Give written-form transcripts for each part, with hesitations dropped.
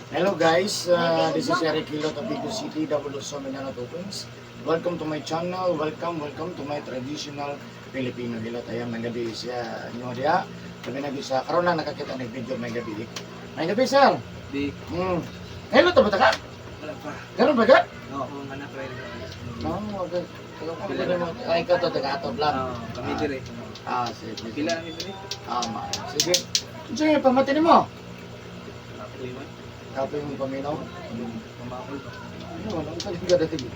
Hello guys, this is Eric Hilot of Vigo City, Davao Mindanao, Philippines. Welcome to my channel. Welcome, welcome to my traditional Filipino hilot. Ayan, may gabi siya nyo diya. Kami na sa karon lang nakakita ng video may gabi. May gabi, sir. Di, Hello to ba ta ka? Wala pa. Karon ba ka? Oo, oh, anak rin. No, okay. Ay, ikaw to taga ato vlog. Oo, kami dire. Ah, sige. Pila kami dire? Tama. Sige. Sige, pamati nimo. Kapoy man. Kapoy mong paminaw. Mamakol ba? Ano, ano sa liga dati?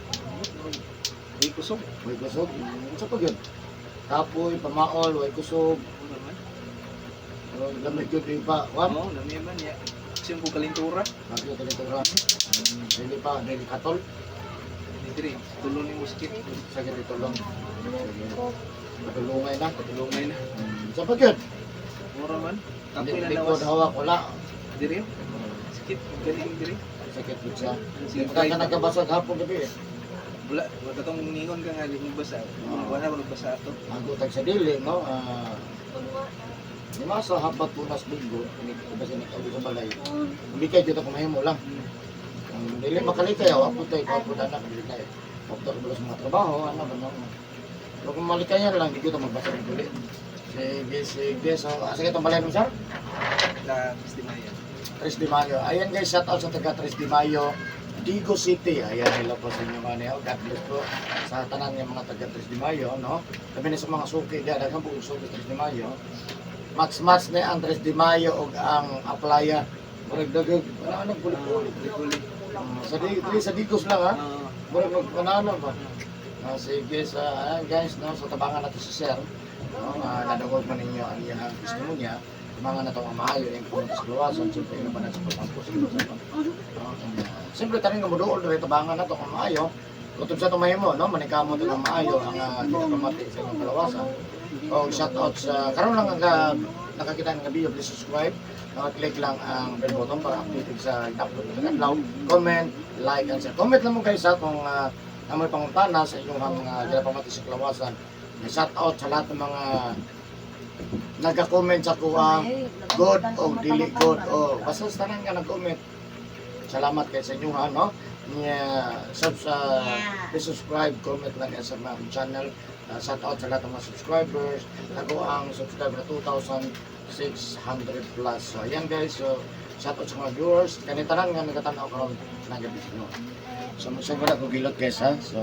Uy, kusog. Way kusog. Sa pag yun? Kapoy, pamaol, way kusog. Ano man? Oh, lamig yun di pa. Wan? Oo, lami man ya. Siyang ko kalintura. Bakit ito nito ra? Dili pa, dili katol. Ni dire, tulong ni mo sakit. Sakit ito lang. Sige. Patulungay na. Tulungay na. Sa pag yun? Mura man. Kapoy na Likod lawas. hawak, wala. Dire. Sakit, galing dire. Sakit yun siya. Sige, Hindi ka nagkabasag hapon gabi eh. Wala, wala tong ningon ka nga di mo basa. Wala ko nagbasa ato. Magutag sa dili, no? Ah, di masa hapat tunas bigo. Hindi ba siya nag sa balay? Hindi kayo dito kumahimo lang. Ang dili makalikay, aw apo tayo, apo na dili tayo. Apo tayo sa mga trabaho, ano ba no? Pero kung malikayan lang, di ko ito magbasa ng duli. Sige, sige. So, asa itong balay mo, sir? La Kristimaya. 3 de Mayo. Ayan guys, shout out sa taga 3 de Mayo, Digo City. Ayan, hello po sa inyo mga niyo. God bless po sa tanan ng mga taga 3 de Mayo, no? Kami na sa mga suki, diyan, daghan po yung suki sa 3 de Mayo. Match-match na ang 3 de Mayo ug ang Aplaya. Murag dagag, wala nang puli-puli. Puli-puli. Sa di, dili sa Digos lang ha. Oo. Murag magpanano ba? Ah, sige sa ayan guys, no, so tabangan nato si Sir. No, nadungog man ninyo ang iyang testimonya. Tabangan nato ang maayo yung pumunta sa luwasan, siyempre ina pa na sa pagpampo sa luwasan. No, and, siyempre tanin nga moduol diri tabangan nato ang maayo. Kutob sa tumahimo, no, manikamo to ang maayo ang ginapamati sa inyong kalawasan. O shout out sa karon lang ang nakakita ng video, please subscribe. Naka-click lang ang bell button para updated sa upload ng adlaw. Comment, like, and share. Comment lang mo guys ha kung amoy pangutana sa inyong mga ginapamati sa kalawasan. Shout out sa lahat ng mga nagka-comment sa kuha good o dili good o basta sa tanan nga nag-comment. Salamat kay sa inyo ha, no? Nya sub sa please subscribe, comment lang sa mga channel. Shout out sa lahat ng mga subscribers. Ako ang subscriber na 2,600 plus. So ayan guys, so shout out sa mga viewers. Kani tanan nga nagatan-aw karon ng gabi no. So mo na ko gilot guys ha. So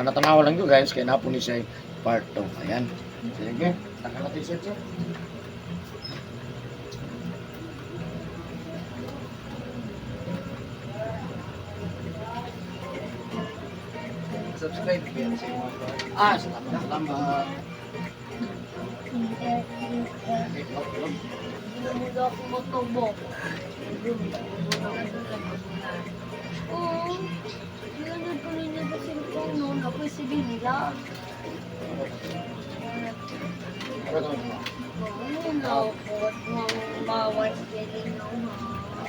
tanaw-tanaw lang ko guys kay napon ni siya part 2. Ayan. Sige, tanggal natin sir. Sir. Subscribe ba sa imo? Ah, salamat, salamat. Okay, lock, lock. Hindi ako matubok. Oo. Nanonood ko rin niya sa cellphone noon. Ako sige nila. Ano to? Ano na ako at mga bawal feeling no ha.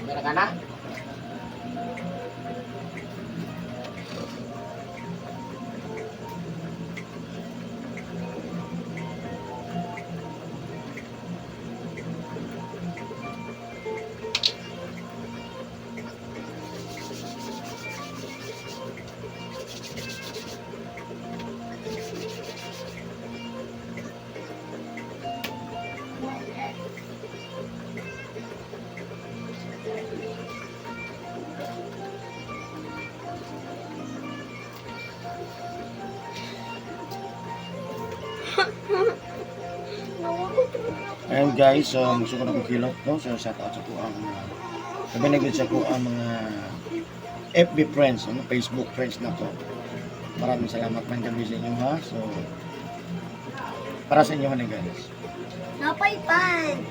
Meron ka na? Ayan guys, so gusto ko na kong kilot, no? So shout out sa ko ang sabi na sa ko ang mga FB friends, ano, Facebook friends na to. Maraming salamat man gabi sa inyo ha. So para sa inyo man guys. Napaypan!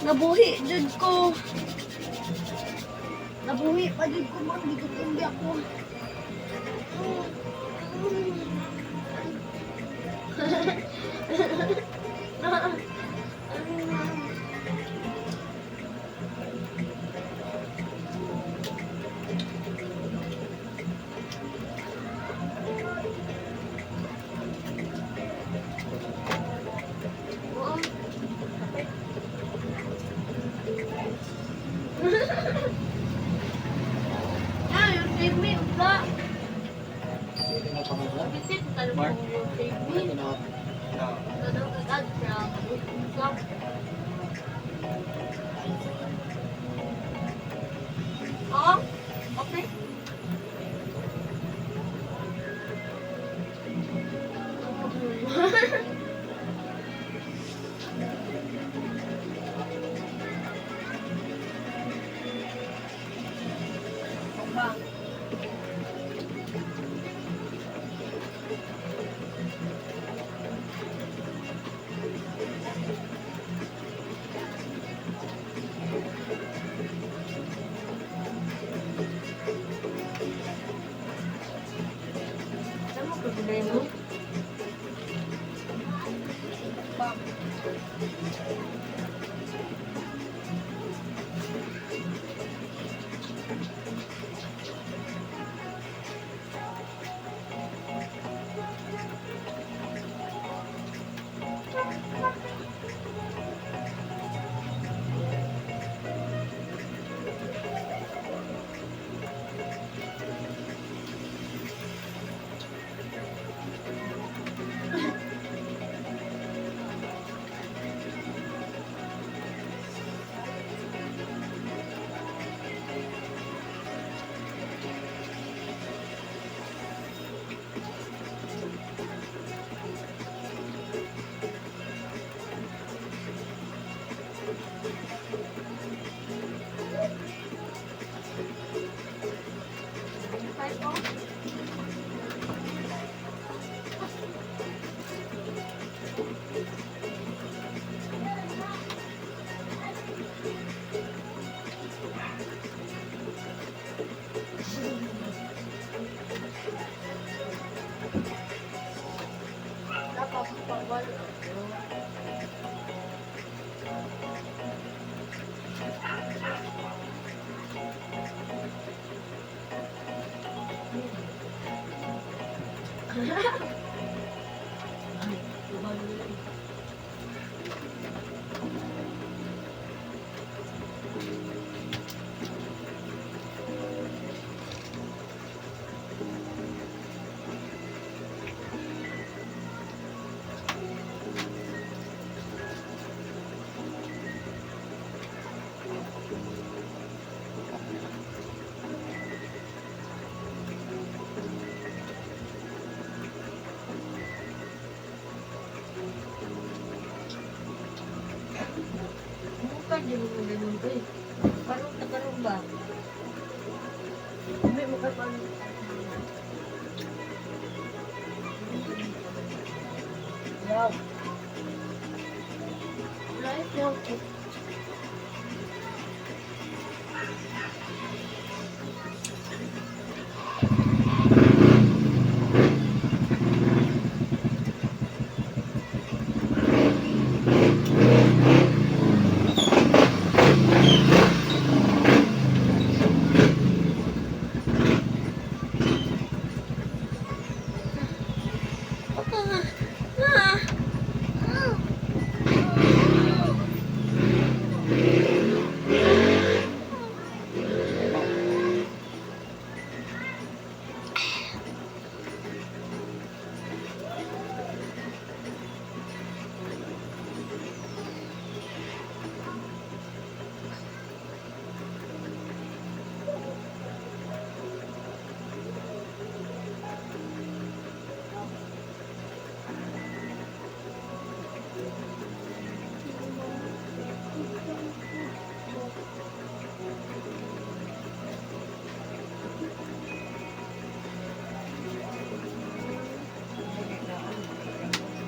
Nabuhi jud ko. Nabuhi pa jud ko man, di ko tumbi ako. Tabang. Five oh. Napapawal ako. Ay, lumalo lang. Mukha di mo ganun ko eh. Parang takarong ba? May mukha pa. Wow. Life lang ko.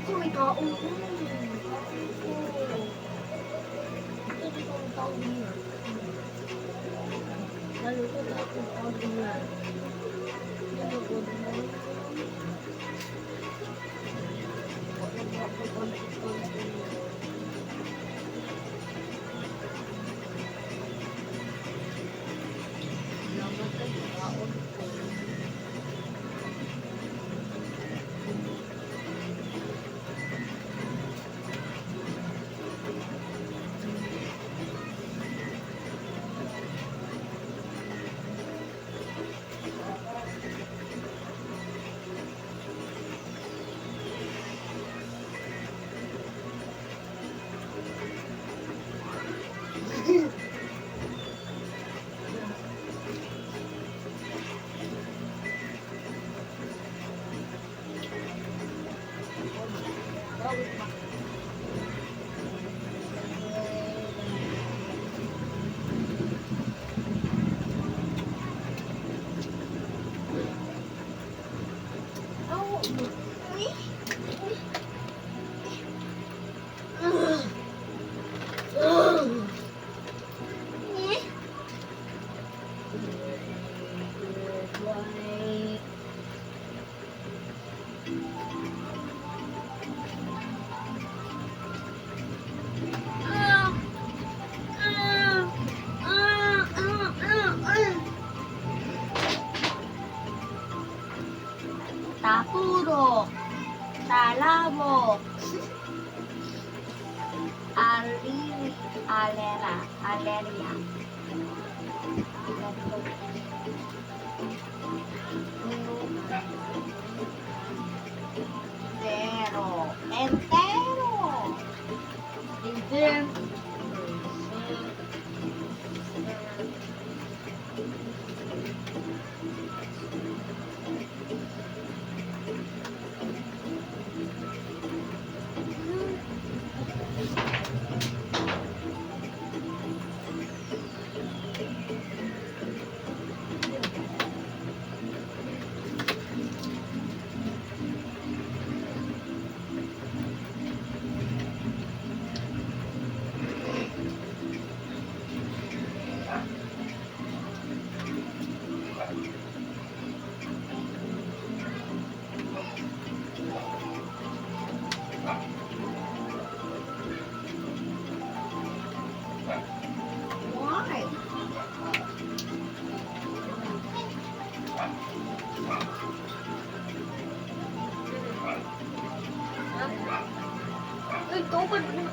Ito may kaon ko. Kaon ko. Ito dito ang kaon niya. Lalo ko na akong kaon niya. Ito ko na. Wala ba ako konti-konti niya. Salamat kayo, kaon ko. Bawit ba? Aw. Aliri, alera, aleria. Entero. Entero. And then, why? Uy, tupad mo.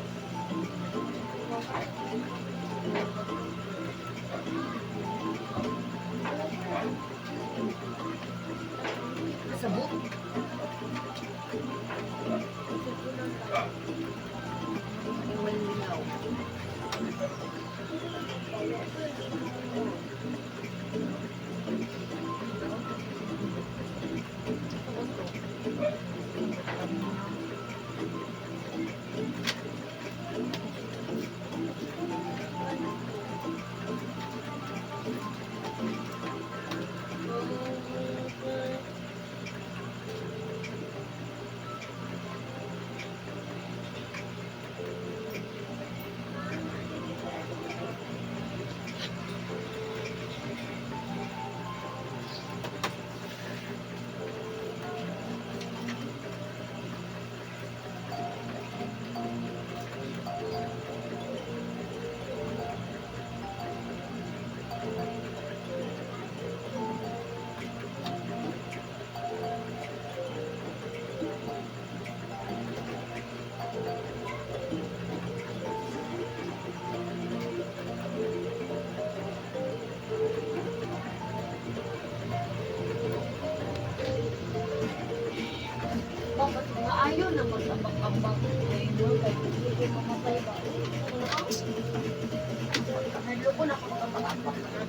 Sabot. May lilaw. Bakit maayo na mag-abang-abang kay mo kay hindi mamatay ba? Hadlo ko na kung abang-abang na.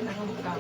Anong ka?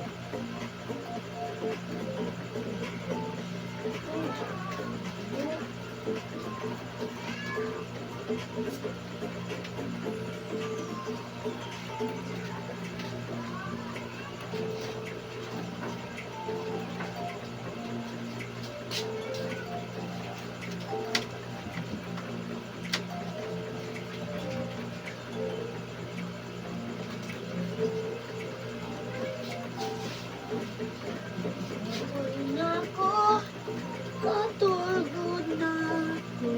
Nako, katulog na ako.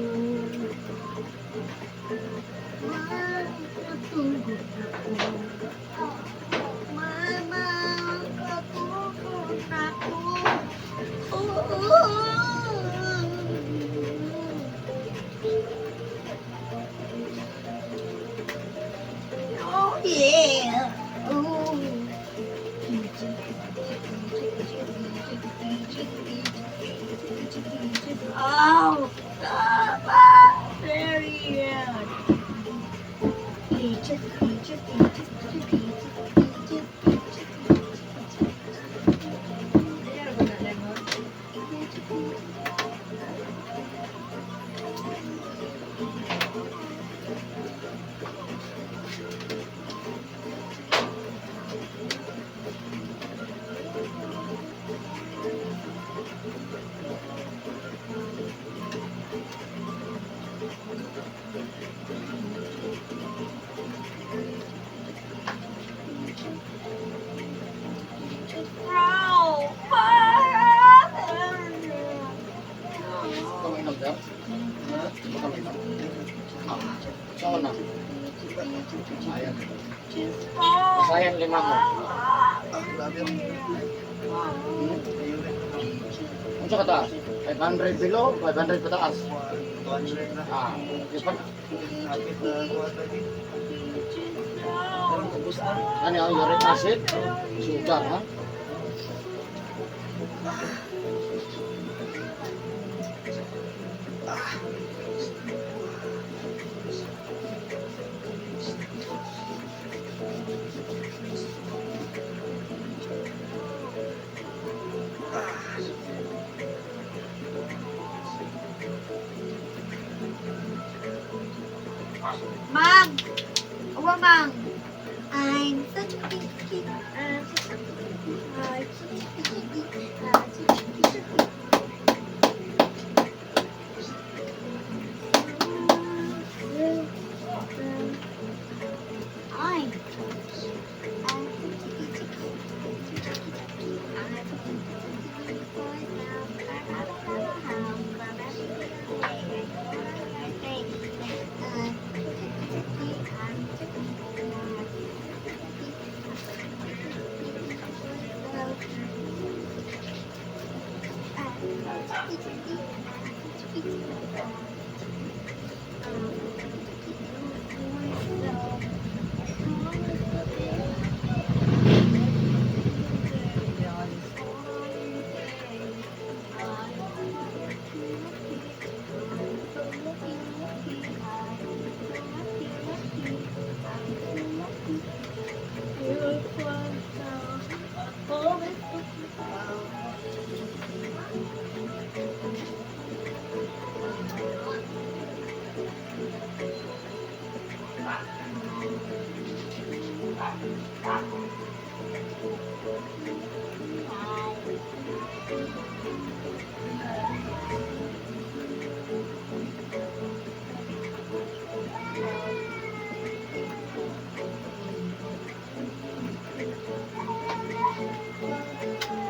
Katulog na ako. Mama, katulog na ako. Oh. Oh yeah. Oh. Oh, stop! Very Peaches, peaches, peaches, peaches, peaches, peaches, peaches. Peaches, peaches. kay mamo. Grabe ako. Hmm? Unsa ka taas? 500 below, 500 pataas. 200 na. Ah, di pa Kapit na kuha lagi. Pero ubos na. ano yung uric acid? Sugar, ha? Mang! Uwa, Mang! I'm such a big kid. I'm such a big kid. I'm such a big kid. I'm such a big kid. I'm such a big kid.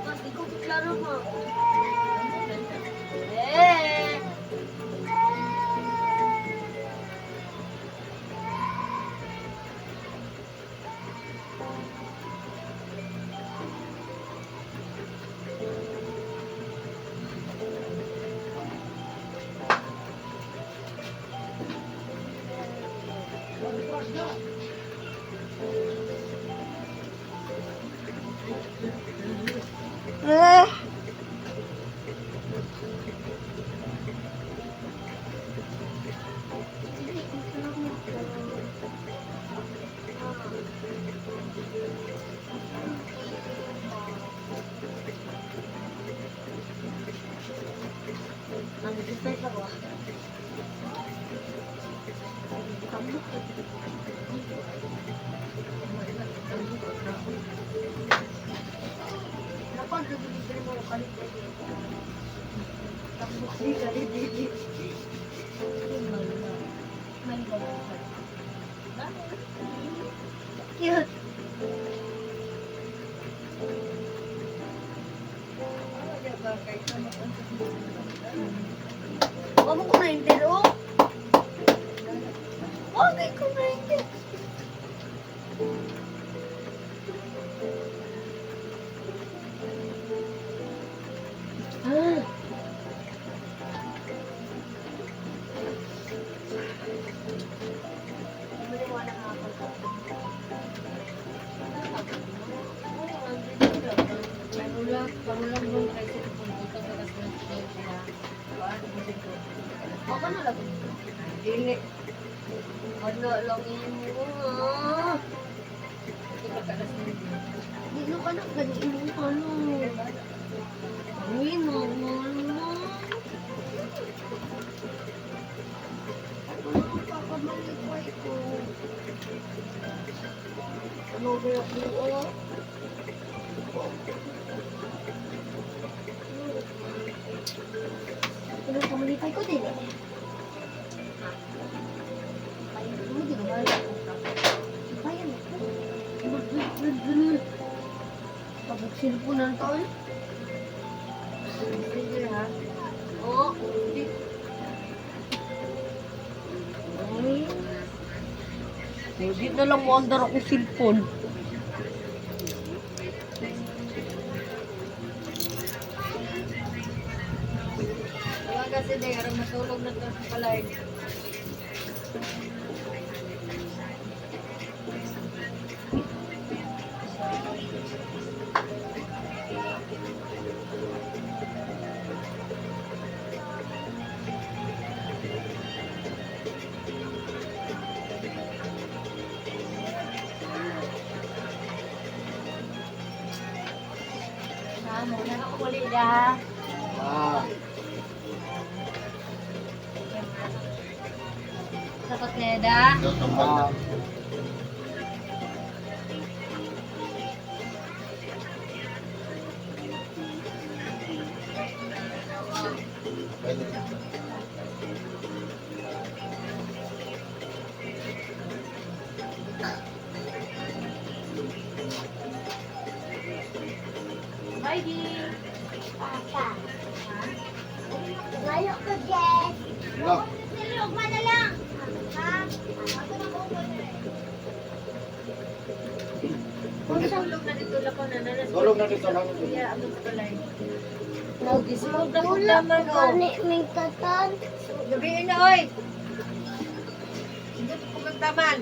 Mas ikaw klaro mo. Eh! Eh! Nag-exercise ako ah. Tambok. Napag nag-delivery mo kalit Tambok di kalit di. Cute. Wag mo ko na oh. Wag ko na hindi. Ah. Maniwala ka ako. Parulang nung kay cellphone dito sa alas 9 na. Kuan mo cellphone. Ako na lang. Dili. Wala lang yun mo ah. Ito pagka alas 9. Di no ka na ganiin mo ka no. Uy, no, no, no. Ano, kakamalipay ko. Ano ba yung buo? Ano kamalipay ko din eh. Ay, mo di ba? Bayan ako. Pabuk cellphone na taon. Sige ha. Oo, hindi. Ay. Hindi na lang mo andar akong cellphone. kasi di, aron matulog na to sa balay. Ah, muna ako uli da. Ah, Takot na da. ah, Bye, Di. Papa. Layo ko, Jess. no. Silog, na lang. Ha? Ako na ko Tulog na dito lang ko na nanas. Tulog na dito lang. Kuya, ano sa balay? Gisog na kong taman, oh. Ming tatan. Gabiin na, oy. Dito po kang taman.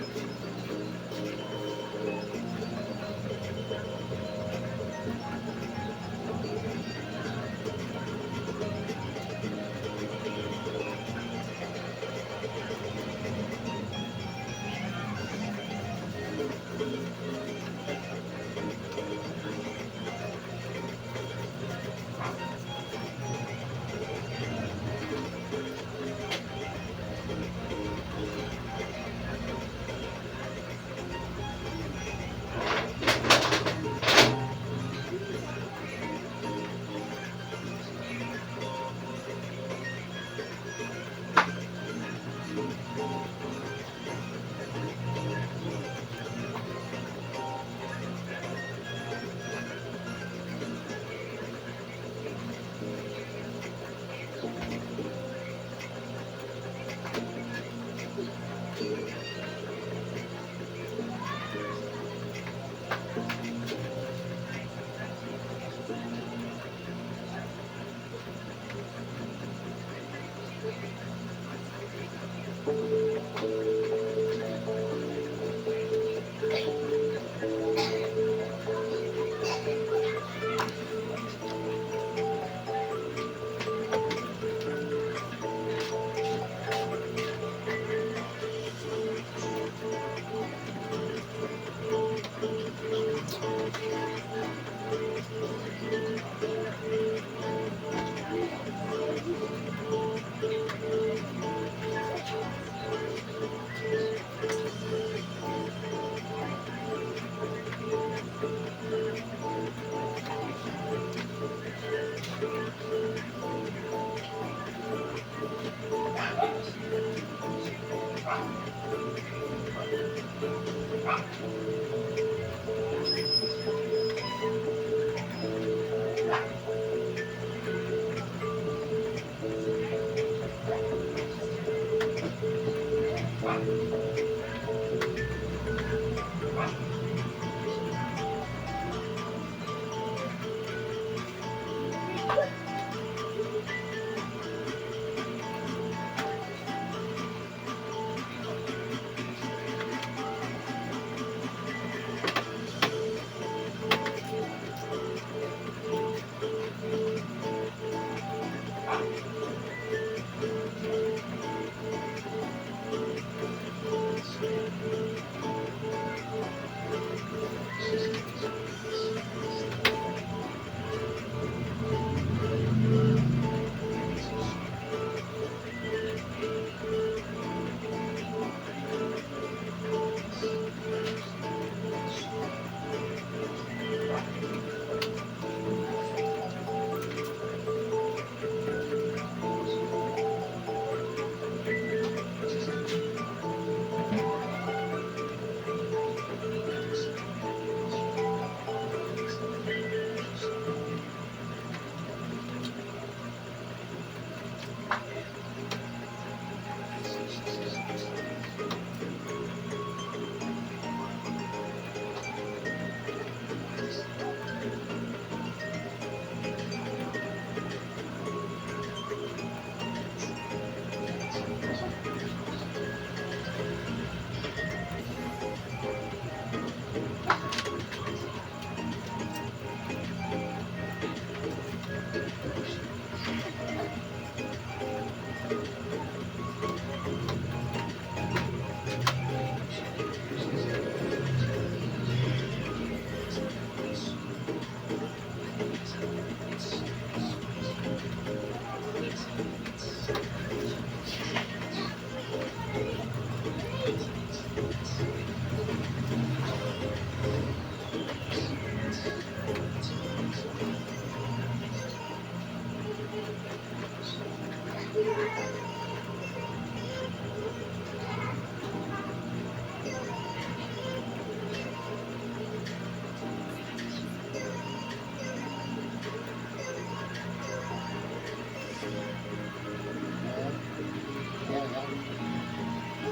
Yan, yan.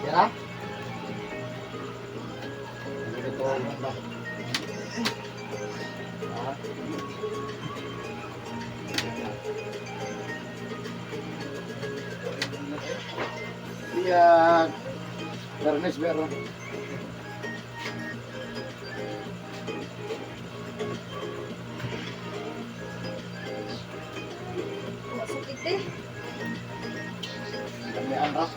Yan ah. Ito, ba? Ah. Iya, Ernest meron. Masakit eh. Damian ra. Ah.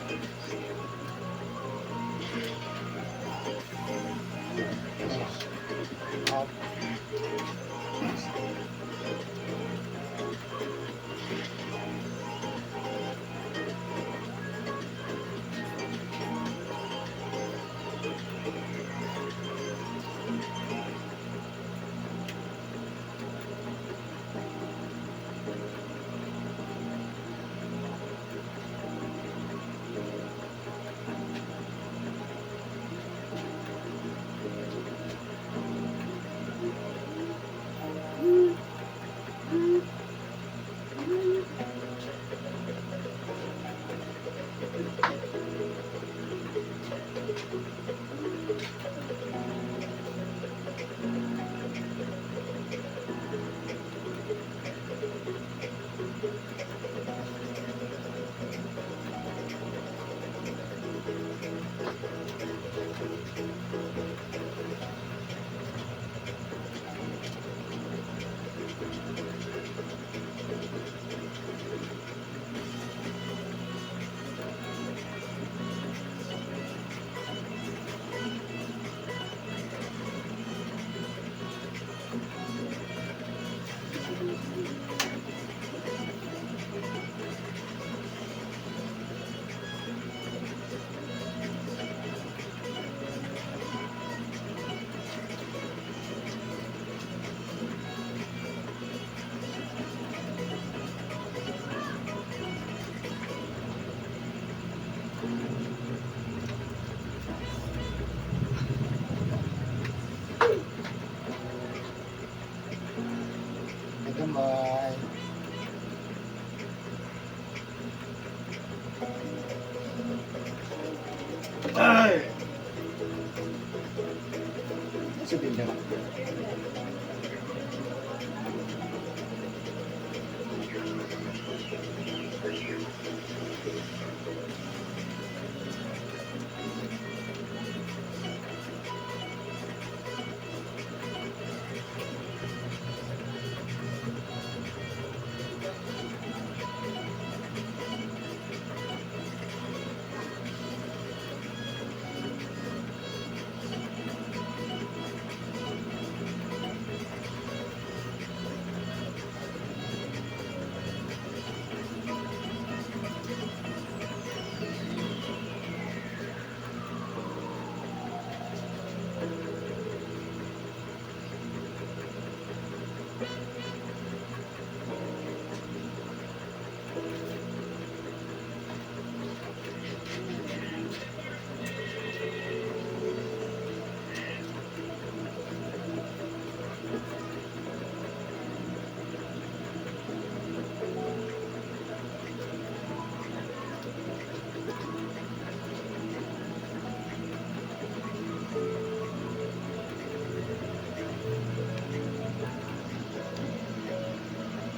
Gamay. Ay! Sabihin niya.